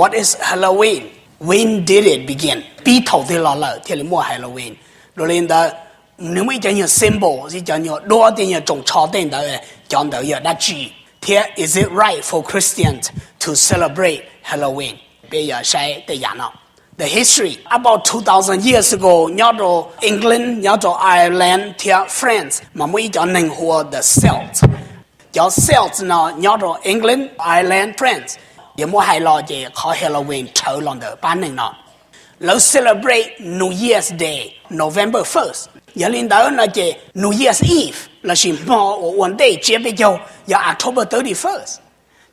What is Halloween? When did it begin? Pib thaum twg los lawm thiaj li muaj Halloween? Dua li ntawd, nws muaj ib cov nyuag symbol, ib cov nyuag duab, tej nyuag tsoos tsho tej ntawd, cov ntawd yog dab tsi? Thiab is it right for Christians to celebrate Halloween? Peb yuav saib tej yam no. The history, about two thousand years ago, nyob rau England, nyob rau Ireland thiab France mas muaj ib cov neeg hu ua the Celts. Cov Celts no nyob rau England, Ireland, France. Yog muab hais los ces qhov Halloween rhawv los ntawm pab neeg no. Lawv celebrate New Year's Day, November first. Yog li ntawd no ces New Year's Eve lossis hmo uas ua ntej tsiab peb caug yog October thirty-first.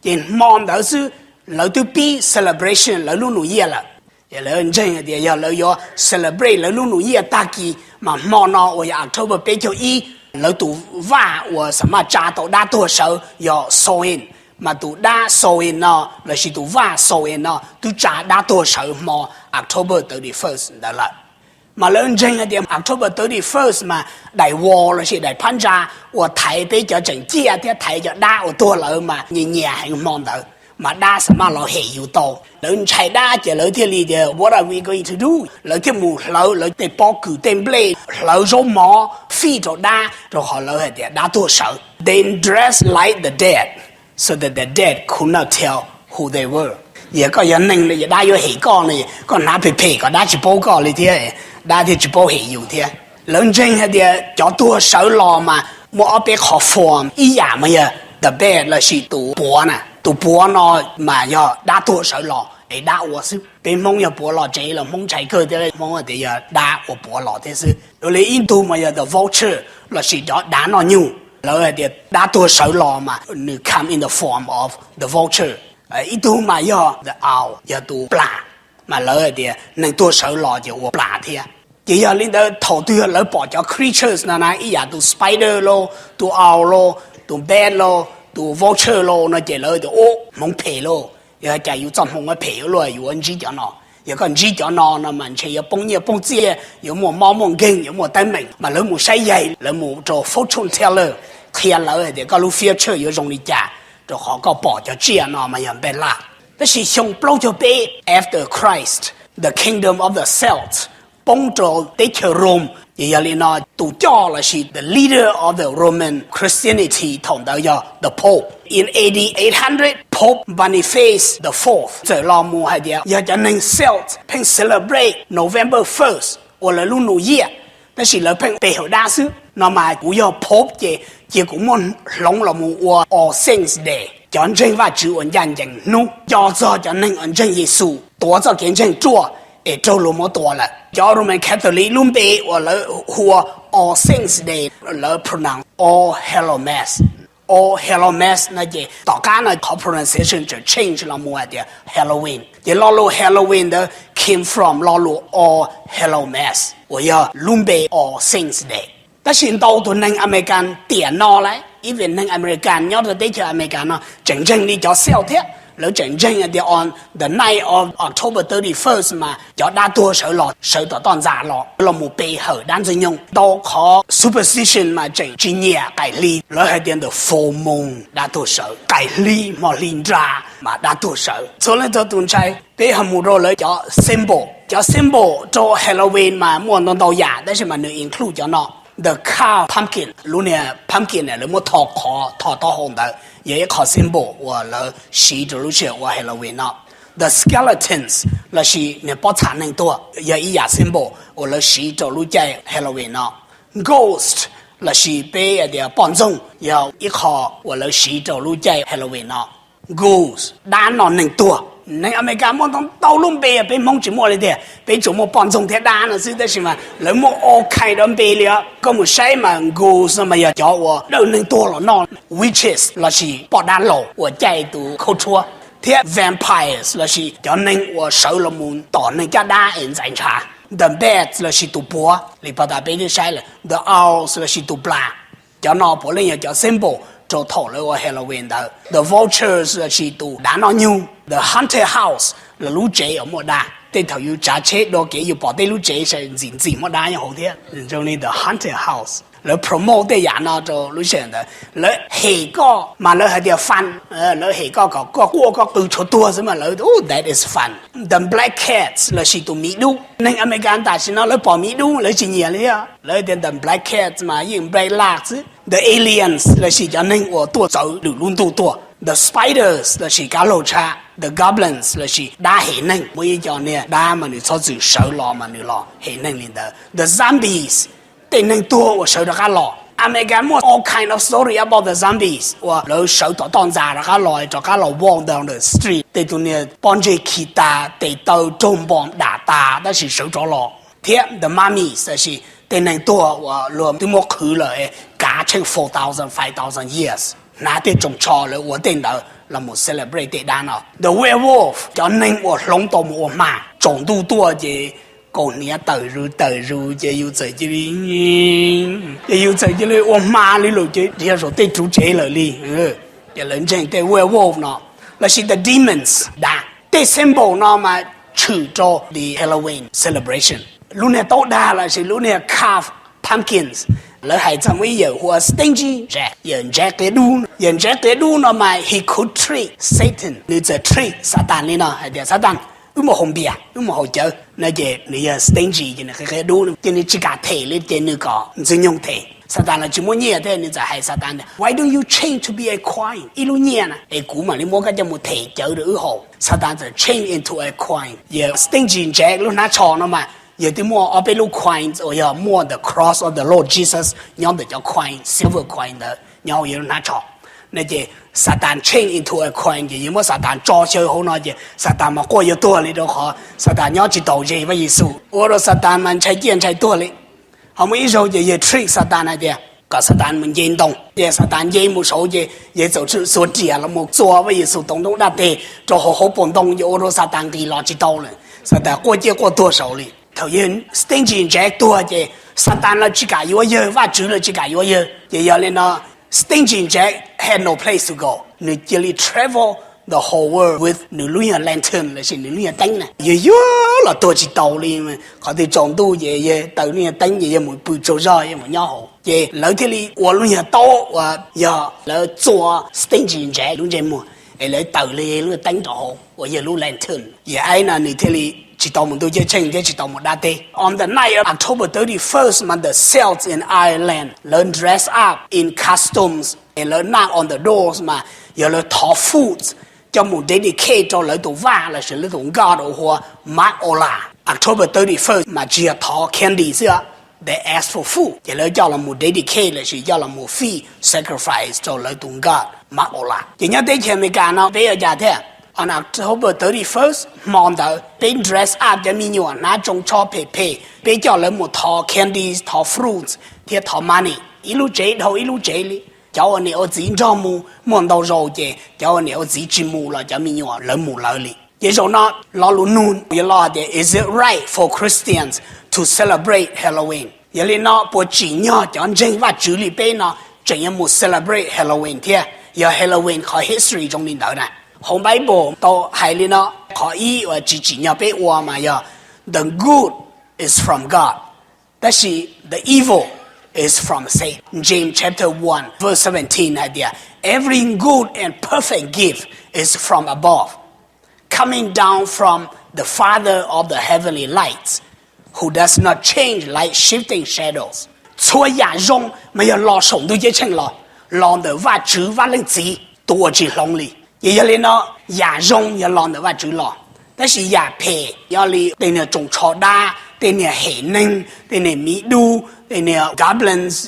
Ces hmo ntawd xwb lawv twb pib celebration lawv lub New Year lawm. Ces lawv ntseeg hais tias yog lawv yuav celebrate lawv lub New Year tag kis mas hmo no uas yog October peb caug ib, lawv tus vaj uas xa maj tsa tau dab tuag sawv yog Samhain, mas tus dab Samhain no lossis tus vaj Samhain no twb tsa dab tuag sawv hmo October thirty-first ntawd lawm. Mas lawv ntseeg hais tias October thirty-first mas daim vos lossis daim phab ntsa uas thaiv peb cov tseem ciaj thiab thaiv cov dab uas tuag lawm mas nyias nyias heev hmo ntawd, mas dab xa maj los hem yus tau. Lawv ntshai dab ces lawv thiaj li tias, what are we going to do? Lawv thiaj mus hlawv lawv tej pob kws tej nplej, hlawv zaub mov fij rau dab, rau qhov lawv hais tias dab tuag sawv. They dress like the dead so that the dead could not tell who they were. Yog koj yog neeg no ces dab yuav hem koj no, koj hnav phem phem kom dab tsis paub koj li thiab, dab thiaj tsis paub hem yus thiab. Lawv ntseeg hais tias cov tuag sawv los mas muaj ob peb qhov form ib yam mas yog the bed lossis tus puav na, tus puav no mas yog dab tuag sawv los es dab ua xwb. Peb Hmoob yog puav los tsev los Hmoob ntshai kawg thiab, Hmoob tias yog dab ua puav los thiab xwb. Dua li ib tug mas yog the vulture lossis cov dav noj nyuj, lawv hais tias dab tuag sawv los mas nws come in the form of the vulture. Ib tug mas yog the owl, yog tus plas, mas lawv hais tias neeg tuag sawv los ces ua plas thiab. Ces yog li ntawd thaum twg lawv pom cov creatures no na, ib yam tus spider los, tus owl los, tus bat los, tus vulture los no ces lawv tias, ub, hmoov phem lauj, yog cas yus txoj hmoo phem ua luaj, yus yuav ntsib cov no. Yog koj ntsib cov no no mas ntshe yuav poob nyiaj poob txiaj, yuav muaj mob muaj nkeeg, yuav muaj teeb meem. Mas lawv mus saib yaig, lawv mus rau fortune teller qhia lawv hais tias koj lub future yuav zoo li cas, rau qhov koj pom cov tsiaj no mas yog bad luck. Tab sis xyoo plaub caug peb after Christ, the kingdom of the Celts poob rau teb chaws Rome. Ces yog li no tus coj lossis the leader of the Roman Christianity thaum ntawd yog the Pope. In A D eight hundred, Pope Boniface the fourth txawm los mus hais tias yog cov neeg Celts pheej celebrate November first ua lawv lub New Year, tab sis lawv pheej pe hawm dab xwb no mas kuv yog Pope ces cia kuv muab hloov los mus ua All Saints Day, cov ntseeg Vajtswv uas ncaj ncees hnub, co txog cov neeg uas ntseeg Yexus tuav txoj kev ntseeg ruaj es raug luag muab tua lawm. Cov Roman Catholic lub npe uas lawv hu ua All Saints Day, lawv pronounce All Hallow Mass. All Hallow Mass no ces tom qab no qhov pronunciation txawm change los mus hais tias Halloween. Ces lo lus Halloween ntawd came from lo lus All Hallow Mass uas yog lub npe All Saints Day. Tab sis ntau tus neeg American tiam no lawm, even neeg American nyob rau teb chaws America no tseem ntseeg li cov Celt thiab. Lawv tseem ntseeg hais tias on the night of October thirty-first mas cov dab tuag sawv los sawv tom toj ntxas los, los mus pe hawm dab ntxwg nyoog. Ntau qhov superstition mas tseem tsis nyiam qaim hli, lawv hais tias the full moon dab tuag sawv, qaim hli hmo hli nra mas dab tuag sawv. Txhua leej txhua tus ntshai. Peb ho mus rau lawv cov symbol. Cov symbol rau Halloween mas muaj ntau ntau yam, tab sis mas nws include cov no. The cow pumpkin, lub niag pumpkin lawv muab tho qhov, tho taub hau ntawd yog ib qho symbol uas lawv siv rau lub sij hawm ua Halloween no. The skeletons lossis niag pob txha neeg tuag yog ib yam symbol uas lawv siv rau lub caij Halloween no. Ghost lossis peb hais tias poj ntxoog yog ib qho uas lawv siv rau lub caij Halloween no. Ghouls, dab noj neeg tuag. Neeg America muaj ntau ntau lub npe, peb Hmoob tsis muaj li tiag, peb tsuas muaj poj ntxoog thiab dab no xwb, tab sis mas lawv muaj all kind of npe li os. Koj mus saib mas ghouls no mas yog cov uas dawj neeg tuag los noj, witches lossis poj dab laus uas caij tus khaub rhuab, thiab vampires lossis cov neeg uas sawv los mus tom neeg caj dab es ntxais ntshav. The bats lossis tus puav li pog tas peb twb saib lawm. The owls lossis tus plas. Cov no puav leej yog cov symbol rau thaum lawv ua Halloween ntawd. The vultures lossis tus dav noj nyug. The haunted house los lub tsev uas muaj dab. Tej thaum yus tsav tsheb dua kev yus pom tej lub tsev ntxim ntxim muaj dab nyob hauv thiab, zoo li the haunted house. Lawv promote tej yam no rau lub sij hawm ntawd. Lawv hem koj mas lawv hais tias fun, lawv hem koj kom koj quaj koj qw tshuav tuag xwb mas lawv, that is fun. The black cats lossis tus miv dub. Neeg America tam sim no lawv pom miv dub lawv tsis nyiam li thiab, lawv tias the black cats mas yeej black lab xwb. The aliens lossis cov neeg uas tuaj txawv lwm lub ntuj tuaj. The spiders lossis kab laug tshab. The goblins lossis dab hem neeg, muaj ib co niag dab mas nws txhob txwm sawv los mas nws los hem neeg li ntawd. The zombies, tej neeg tuag uas sawv rov qab los. America muaj all kind of story about the zombies uas lawv sawv tom toj ntxas rov qab los, rov qab los walk down the street, tej tus niag pob ntseg khi tas, tes taw raug npom dam tas tab sis sawv rov los. Thiab the mummies lossis tej neeg tuag uas luag twb muab qhwv lawm, kav tsheej four thousand, five thousand years. Hnav tej tsoos tsho lawv ua tej ntawd los mus celebrate tej dab no. The werewolf, cov neeg uas hloov tau mus ua hma, tsaus ntuj tuaj ces kaus hniav tawm zus tawm zus ces yus txawm cia li, ces yus txawm cia li ua hma li lawm ces dhia saum tej ruv tsev lawm li. Ces lawv ntseeg tej werewolf no, lossis the demons, dab. Tej symbol no mas tshwm rau the Halloween celebration. Lub niag taub dag lossis lub niag carved pumpkins, lawv hais txog muaj ib yawm hu ua Stingy Jack, yawm Jack qia dub. Yawm Jack qia dub no mas he could trick Satan, nws txawm trick Satan li no hais tias Satan, wb mus haus npias, wb mus haus cawv no ces nws yog Stingy ces nws qia dub ces nws tsis kam them li ces nws kom Ntxwg Nyoog them. Satan los tsis muaj nyiaj thiab nws txawm hais Satan tias, why don't you change to be a coin? Ib lub nyiaj na es kuv mam li muab koj coj mus them cawv rau wb haus. Satan txawm change into a coin. Yawg Stingy Jack lub hnab tsho no mas yog twb muaj ob peb lub coins uas yog muaj the cross of the Lord Jesus nyob ntawm cov coin, silver coin ntawd nyob hauv yawg lub hnab tsho. No ces Satan change into a coin ces yawg muab Satan tso xyaw hauv no ces Satan mas quaj yuav tuag li rau qhov Satan nyob tsis taus ze Vaj Yexus, ua rau Satan mas ntshai ciaj ntshai tuag li. Ho muaj ib zaug ces yawg trick Satan hais tias kom Satan mus nce ntoo ces Satan nce mus saud ces yawg txawm xuas riam los mus txua Vaj Yexus tus ntoo dab teg rau hauv hauv paus ntoo ces ua rau Satan nqis los tsis tau lawm. Satan quaj ciaj quaj tuag saud li. Thaum yawg Stingy Jack tuag ces Satan los tsis kam yuav yawg, Vajtswv los tsis kam yuav yawg. Ces yog li no Stingy Jack had no place to go, nws cia li travel the whole world with nws lub nyuag lantern lossis nws lub nyuag teeb na. Yawg yuav los tuag tsis tau li, qhov twg tsaus ntuj ces yawg taws lub nyuag teeb ces yawg mus pw tsaug zog, yawg mus nyob hauv. Ces lawv thiaj li ua lub nyuag taub uas yog lawv txua Stingy Jack lub ntsej muag es lawv taws li lub teeb rau hauv ua yawg lub lantern. Yawg Aib no nws thiaj li tsis tau mus ntuj ceeb tsheej thiab tsis tau mus dab teb. On the night of October thirty-first mas the Celts in Ireland lawv dress up in costumes es lawv knock on the doors mas yog lawv thov food coj mus dedicate rau lawv tus vaj lossis lawv tus god uas hu ua Mac Ola. October thirty-first mas tsis yog thov candy xwb, they ask for food ces lawv coj los mus dedicate lossis coj los mus feed, sacrifice rau lawv tus god Mac Ola. Ces nyob teb chaws Amelikas no peb ua cas thiab? On October thirty-first hmo ntawd peb dress up cov me nyuam hnav tsoos tsho phem phem, peb coj lawv mus thov candies, thov fruits thiab thov money, ib lub tsev dhau ib lub tsev li. Cov uas niam ua txiv nrog mus muaj ntau zaus ces cov uas niam ua txiv tsis mus los cov me nyuam lawv mus lawv li. Ces zaum no lo lus nug yuav los hais tias, is it right for Christians to celebrate Halloween? Yog li no puas tsim nyog cov ntseeg Vajtswv li peb no tseem yuav mus celebrate Halloween thiab? Yog Halloween qhov history zoo li ntawd na. Hauv Bible tau hais li no, qhov ib uas tsis tsim nyog peb ua mas yog the good is from God, tab sis the evil is from Satan. James chapter one verse seventeen hais tias, every good and perfect gift is from above, coming down from the Father of the heavenly lights, who does not change like shifting shadows. Txhua yam zoo mas yog los saum ntuj ceeb tsheej los, los ntawm Vajtswv Vaj Leej Txiv tus uas tsis hloov li. Ces yog li no, yam zoo yog los ntawm Vajtswv los, tab sis yam phem yog li tej niag tsoos tsho dab, tej niag hem neeg, tej niag miv dub, tej niag goblins,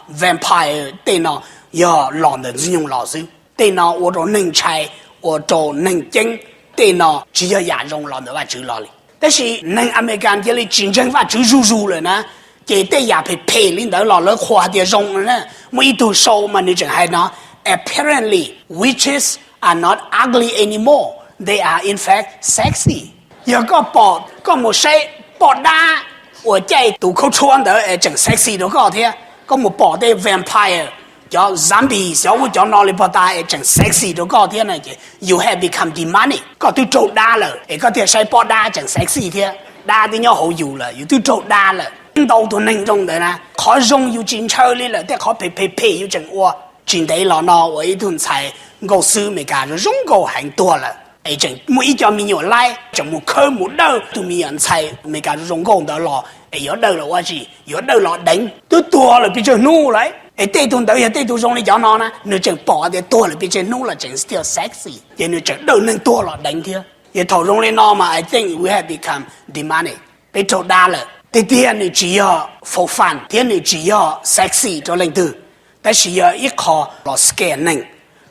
vampire, tej no yog los ntawm Ntxwg Nyoog los xwb. Tej no ua rau neeg ntshai, ua rau neeg ceeb, tej no tsis yog yam zoo los ntawm Vajtswv los li. Tab sis neeg Amelikas cia li tsis ntseeg Vajtswv zuj zus lawm na, ces tej yam phem phem li ntawd los lawv qhuas hais tias zoo na. Muaj ib tug sau mas nws tseem hais no, apparently witches are not ugly anymore, they are in fact sexy. Yog koj pom, koj mus saib poj dab uas caij tus khaub tshuab ntawd es tseem sexy rau koj thiab. Koj mus pom tej vampire, cov zombie, xyov ua cov no li pog tas es tseem sexy rau koj thiab na ces you have become demonic. Koj twb raug dab lawm es koj thiaj saib pob dab tseem sexy thiab. Dab twb nyob hauv yus lawm, yus twb raug dab lawm. Ntau tus neeg zoo ntawd na, qhov zoo yus tsis ntshaw li lawm, tej qhov phem phem phem yus tseem ua. Tsis ntev los no uas ib tug ntxhais nkauj xwb Amelikas zoo zoo nkauj heev tuag lawm es tseem muaj ib co me nyuam laib tseem mus khawb mus dawj tus me nyuam ntxhais Amelikas zoo zoo nkauj ntawd los es yuav dawj los ua tsi? Yuav dawj los deev. Twb tuag lawm pes tsawg hnub lawm es tej tug ntawd yog tej tug zoo li cov no na, nws tseem pom tias tuag lawm pes tsawg hnub los tseem still sexy ces nws tseem dawj neeg tuag los deev thiab. Ces thaum zoo li no mas I think we have become demonic. Peb raug dab lawm. Tiag tiag nws tsis yog for fun thiab nws tsis yog sexy rau leej twg, tab sis yog ib qho los scare neeg.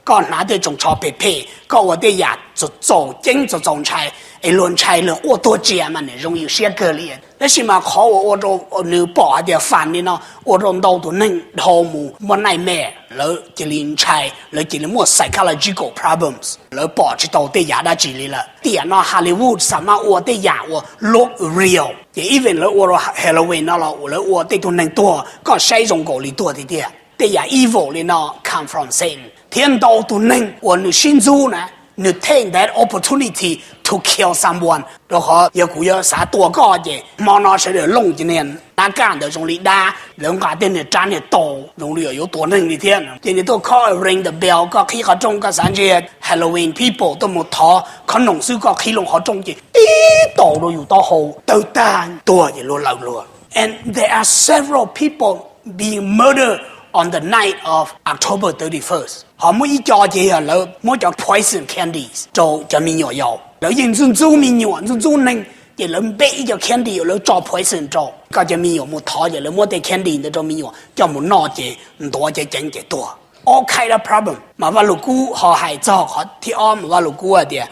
Koj hnav tej tsoos tsho phem phem, koj ua tej yam txaus txaus ceeb txaus txaus ntshai es luag ntshai luag quaj tuag tsias mas nws zoo yus siab kawg li. Tab sis mas qhov uas ua rau nws pom hais tias fun li no ua rau ntau tus neeg dhau mus muaj nightmare, lawv cia li ntshai, lawv cia li muaj psychological problems, lawv pom tsis tau tej yam dab tsi li lawm. Tiam no Hollywood xam maj ua tej yam uas look real ces even lawv ua rau Halloween no los lawv ua tej tug neeg tuag koj saib zoo nkaus li tuag tiag tiag. Tej yam evil li no come from Satan thiab ntau tus neeg uas nws sib ntxub na, nws take that opportunity to kill someone. Rau qhov yog kuv yuav xav tua koj ces hmo no sawv daws looj cov niag dab kaj ntawd zoo li dab, lawv nqa tej niag rab niag taus zoo li yuav tua neeg li thiab ces nws tuaj khob ring the bell, koj qhib qhov rooj, koj xav ntshe Halloween people tuaj mus thov khob noom xwb, koj qhib loo qhov rooj ces tib taus rau yus taub hau tawg tag tuag ces luag laws luag. And there are several people being murdered on the night of October thirty-first. Ho muaj ib co ces yog lawv muab cov poison candies rau cov me nyuam yaus, lawv yeej ntxub ntxub me nyuam ntxub ntxub neeg ces lawv npej ib co candy uas lawv tso poison rau, kom cov me nyuam mus thov ces lawv muab tej candy ntawd rau me nyuam coj mus noj ces ntuav ceev ceev ces tuag. All kind of problem. Mas Vaj Lug Kub ho hais txog qhov thib ob mas Vaj Lug Kub hais tias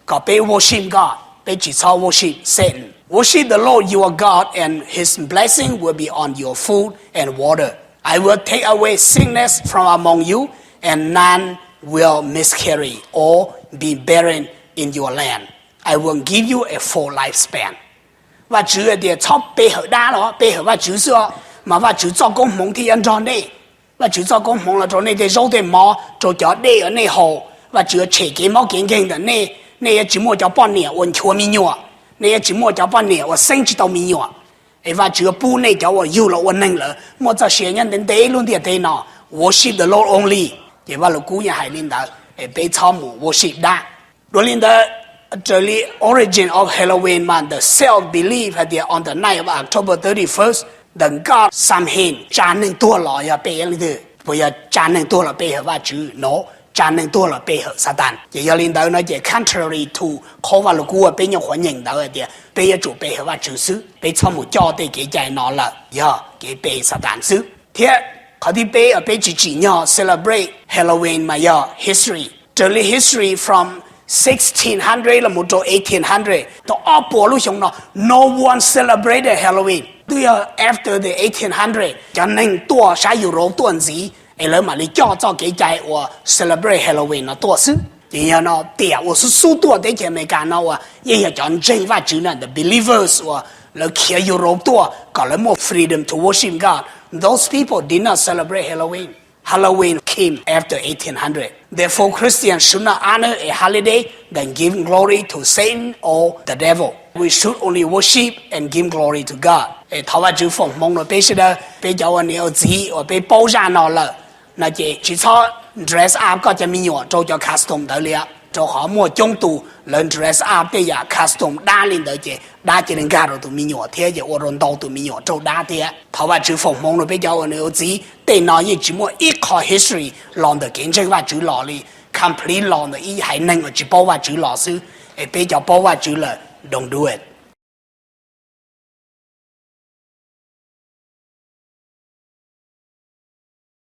kom peb worship God, peb tsis txhob worship Satan. Worship the Lord your God and his blessing will be on your food and water. I will take away sickness from among you and none will miscarry or be barren in your land. I will give you a full lifespan. Vajtswv hais tias txhob pe hawm dab los pe hawm Vajtswv xwb os, mas Vajtswv txoj koob hmoov thiaj yuav nrog nej. Vajtswv txoj koob hmoov los rau nej tej zaub tej mov, rau cov dej uas nej haus. Vajtswv yuav tshem kev mob kev nkeeg ntawm nej, nej yuav tsis muaj cov poj niam uas nchuav me nyuam, nej yuav tsis muaj cov poj niam uas xeeb tsis tau me nyuam. Es Vajtswv yuav pub nej cov uas yug los ua neeg lawm muaj txoj sia nyob ntev ntev lub ntiaj teb no. Worship the Lord only. Ces Vaj Lug Kub yeej hais li ntawd es peb txhob mus worship dab. Dua li ntawd, raws li origin of Halloween mas the self belief hais tias on the night of October thirty-first, the god Samhain tsa neeg tuag los yog pe leej twg? Puas yog tsa neeg tuag los pe hawm Vajtswv? No, tsa neeg tuag los pe hawm Satan. Ces yog li ntawd no ces contrary to qhov Vaj Lug Kub uas peb nyuam qhuav nyeem ntawd hais tias peb yuav tsum pe hawm Vajtswv xwb, peb txhob mus coj tej kev cai no lawm, yog kev pe Satan xwb. Thiab qhov thib peb uas peb tsis tsim nyog celebrate Halloween mas yog history. Raws li history from sixteen hundred los mus rau eighteen hundred, tau ob puas lub xyoo no, no one celebrated Halloween. Twb yog after the eighteen hundred cov neeg tuaj sab Europe tuaj ntxiv es lawv mam li coj txoj kev cai uas celebrate Halloween no tuaj xwb. Ces yog no tiam uas xub xub tuaj teb chaws Amelikas no uas yeej yog cov ntseeg Vajtswv na, the believers uas lawv khiav Europe tuaj kom lawv muaj freedom to worship God. Those people did not celebrate Halloween. Halloween came after eighteen hundred. Therefore, Christians should not honor a holiday that give glory to Satan or the devil. We should only worship and give glory to God. Es thov Vajtswv foom hmoov rau peb sawv daws, peb cov ua niam ua txiv uas peb paub zaj no lawm, no ces tsis txhob dress up koj cov me nyuam rau cov custom ntawd li, rau qhov muaj coob tus lawv dress up tej yam custom dab li ntawd ces dab cia li nkag rau tus me nyuam thiab ces ua rau ntau tus me nyuam raug dab thiab. Thov Vajtswv foom hmoov rau peb cov ua niam ua txiv, tej no yeej tsis muaj ib qho history los ntawm kev ntseeg Vajtswv los li, complete los ntawm ib haiv neeg uas tsis paub Vajtswv los xwb. Es peb cov paub Vajtswv lawm, don't do it.